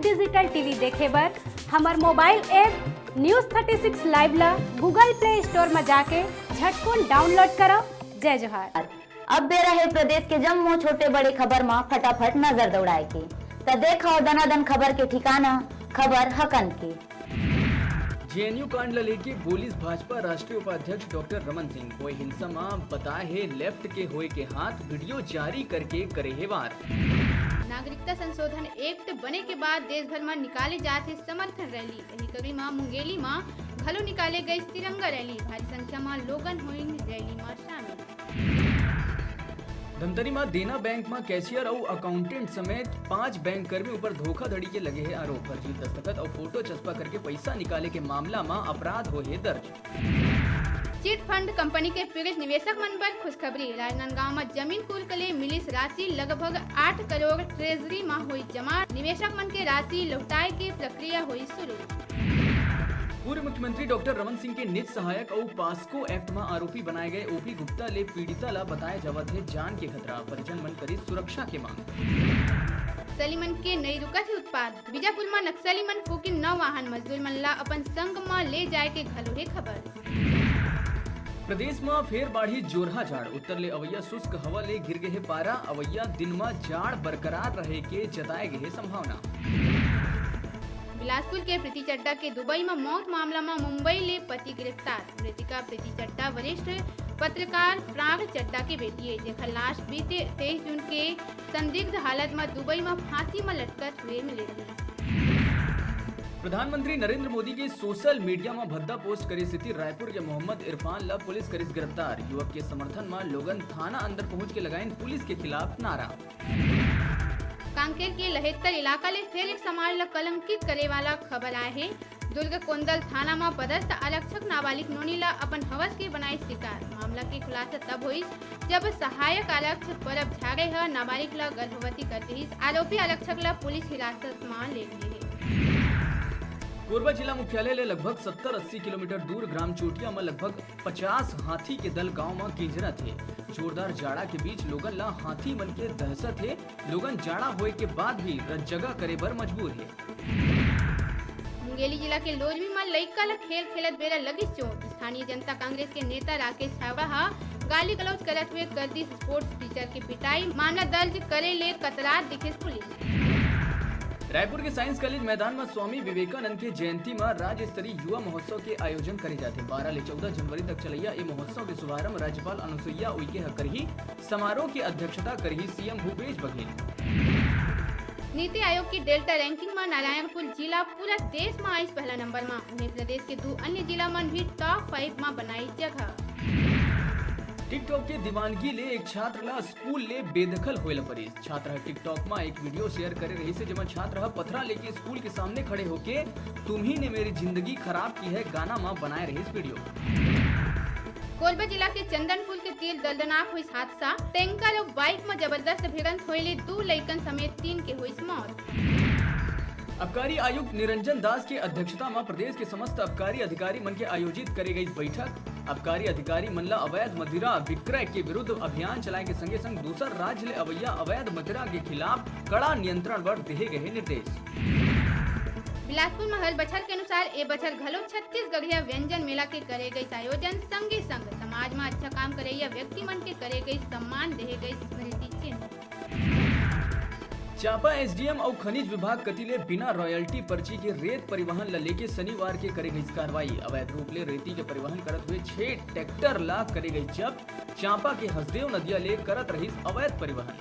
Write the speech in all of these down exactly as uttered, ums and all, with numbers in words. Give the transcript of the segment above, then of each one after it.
Digital TV देखे बर हमर mobile app News thirty six Live ला Google Play Store म जाके झटकुन download करव। जय जोहार। अब बेरा हे प्रदेश के जम्मो छोटे बड़े खबर म फटाफट नजर दौड़ाए के। त देखव दनादन खबर के ठिकाना, खबर हकन के। जेएनयू कांड ल लेके बोलिस भाजपा राष्ट्रीय उपाध्यक्ष डॉक्टर रमन सिंह। होए हिंसा म बताए हे लेफ्ट के होए के हाथ, वीडियो जारी करके करे हे वार। नागरिकता संशोधन एक्ट बने के बाद देश भर म निकाले जात हे समर्थन रैली। यही कड़ी म मुंगेली म घलो निकाले गइस तिरंगा रैली। भारी संख्या म लोगन होइन रैली म शामिल। धमतरी म देना बैंक म कैशियर अउ अकाउंटेंट समेत पांच बैंक कर्मी ऊपर धोखाधड़ी के लगे हे आरोप। फर्जी दस्तखत अउ फोटो चस्पा करके पइसा निकाले के मामला म अपराध होए हे दर्ज। चिट फंड कंपनी के पीड़ित निवेशक मन बर खुशखबरी। राजनांदगांव म जमीन कुल के ले मिलिस राशि, लगभग आठ करोड़ ट्रेजरी म होई जमा। निवेशक मन के राशि लौटाए के प्रक्रिया होई शुरू। पूर्व मुख्यमंत्री डॉक्टर रमन सिंह के निज सहायक अउ पास्को एक्ट म आरोपी बनाए गए ओपी गुप्ता ले पीड़िता ला बताए जावत हे जान के खतरा, परिजन मन करिस सुरक्षा के मांग। नक्सली मन के नई रुकत हे उत्पात। बीजापुर म नक्सली मन फूकिन नौ वाहन, मजदूर मन ला अपन संग म ले जाए के घलो हे खबर। प्रदेश म फेर बाढ़ी जोरहा जाड़, उत्तर ले अवैया शुष्क हवा ले गिर गे हे पारा, अवैया दिन म जाड़ बरकरार रहे के जताए गे हे संभावना। बिलासपुर के प्रीति चड्डा के दुबई म मौत मामला म मुंबई ले पति गिरफ्तार। मृतिका प्रीति चड्डा वरिष्ठ पत्रकार प्राण चड्डा के बेटी हे, जेकर लाश बीते तेईस जून के संदिग्ध हालत म दुबई म फांसी म लटकत हुए मिले रहिस। प्रधानमंत्री नरेंद्र मोदी के सोशल मीडिया म भद्दा पोस्ट करे सेती रायपुर के मोहम्मद इरफान ल पुलिस करिस गिरफ्तार। युवक के समर्थन म लोगन थाना अंदर पहुंच के लगाइन पुलिस के खिलाफ नारा। कांकेर के लहेत्तर इलाका ले फेर एक समाज ल कलंकित करे वाला खबर आए हे। दुर्ग कोंदल थाना म पदस्थ आरक्षक नाबालिग नोनी ल अपन हवस के बनाए शिकार। मामला के खुलासा तब होइस, जब सहायक आरक्षक परब झारे ह नाबालिग ल गर्भवती कर दिहिस। आरोपी आरक्षक ल पुलिस हिरासत म ले गे हे। कोरबा जिला मुख्यालय ले लगभग सत्तर अस्सी किलोमीटर दूर ग्राम चोटिया म लगभग पचास हाथी के दल गांव म किंजरत हे। जोरदार जाड़ा के बीच लोगन ल हाथी मन के दहशत हे। लोगन जाड़ा होए के बाद भी रतजगा करे बर मजबूर हे। मुंगेली जिला के लोरमी म लइका ल खेल खेलत बेरा लगिस चोट। स्थानीय जनता कांग्रेस के नेता राकेश छाबड़ा ह गाली गलौज करत हुए कर दिस स्पोर्ट्स टीचर के पिटाई। मामला दर्ज करे ले कतरात दिखिस पुलिस। रायपुर के साइंस कॉलेज मैदान म स्वामी विवेकानंद के जयंती म राज्य स्तरीय युवा महोत्सव के आयोजन करे जाथे। बारह ले चौदह जनवरी तक चलैया ए महोत्सव के शुभारंभ राज्यपाल अनुसुईया उइके ह करही। समारोह के अध्यक्षता करही सीएम भूपेश बघेल। नीति आयोग के डेल्टा रैंकिंग म नारायणपुर जिला पूरा देश म आइस पहला नंबर म। उहें, प्रदेश के दू अन्य जिला मन भी टॉप फाइव म बनाइस जगह। TikTok के दीवानगी ले एक छात्र ला स्कूल ले बेदखल होए ला परिस। छात्र ह TikTok म एक वीडियो शेयर करे रहिस हे, जेमा छात्र ह पथरा लेके स्कूल के सामने खड़े होके "तुम्ही ने मेरी जिंदगी खराब की है" गाना म बनाए रहिस वीडियो। कोरबा जिला के चंदनपुर के तीर दर्दनाक होइस हादसा। टैंकर अउ बाइक म जबरदस्त भिड़ंत होए ले दू लइकन समेत तीन के होइस मौत। आबकारी आयुक्त निरंजन दास के अध्यक्षता म प्रदेश के समस्त आबकारी अधिकारी मन के आयोजित करे गई बैठक। आबकारी अधिकारी मन ल अवैध मदिरा विक्रय के विरुद्ध अभियान चलाए के संगे संग दूसर राज्य ले अवैया अवैध मदिरा के खिलाफ कड़ा नियंत्रण बर देहे गए निर्देश। बिलासपुर म हर बछर के अनुसार ए बछर घलो छत्तीसगढ़िया व्यंजन मेला के करे गइस आयोजन, संगे संग समाज म अच्छा काम करइया व्यक्ति मन के करे गइस सम्मान, देहे गइस स्मृति चिन्ह। चांपा एसडीएम अउ खनिज विभाग कति ले बिना रॉयल्टी पर्ची के रेत परिवहन ल लेके शनिवार के करे गइस कार्रवाई। अवैध रूप ले रेती के परिवहन करत हुए छह ट्रैक्टर ला करे गइस जब्त। चांपा के हसदेव नदिया ले करत रहिस अवैध परिवहन।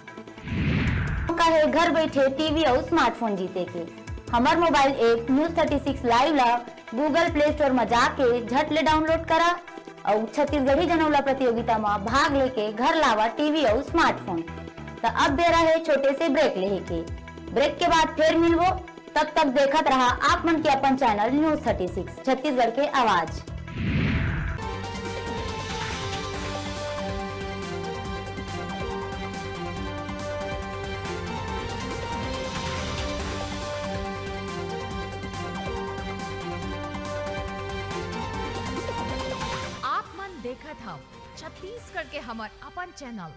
मौका हे घर बइठे टीवी अउ स्मार्टफोन जीते के। हमर mobile app News thirty six Live ला Google Play Store म जाके झट ले download करा अउ छत्तीसगढ़ी जनौला प्रतियोगिता म भाग लेके घर लावा टीवी अउ स्मार्टफोन। त अब बेरा हे छोटे से ब्रेक लेहे के। ब्रेक के बाद फेर मिलबो, तब तक देखत रहा आप मन के अपन channel News thirty six Chhattisgarh के आवाज। आप मन देखत हव छत्तीसगढ़ के हमर अपन चैनल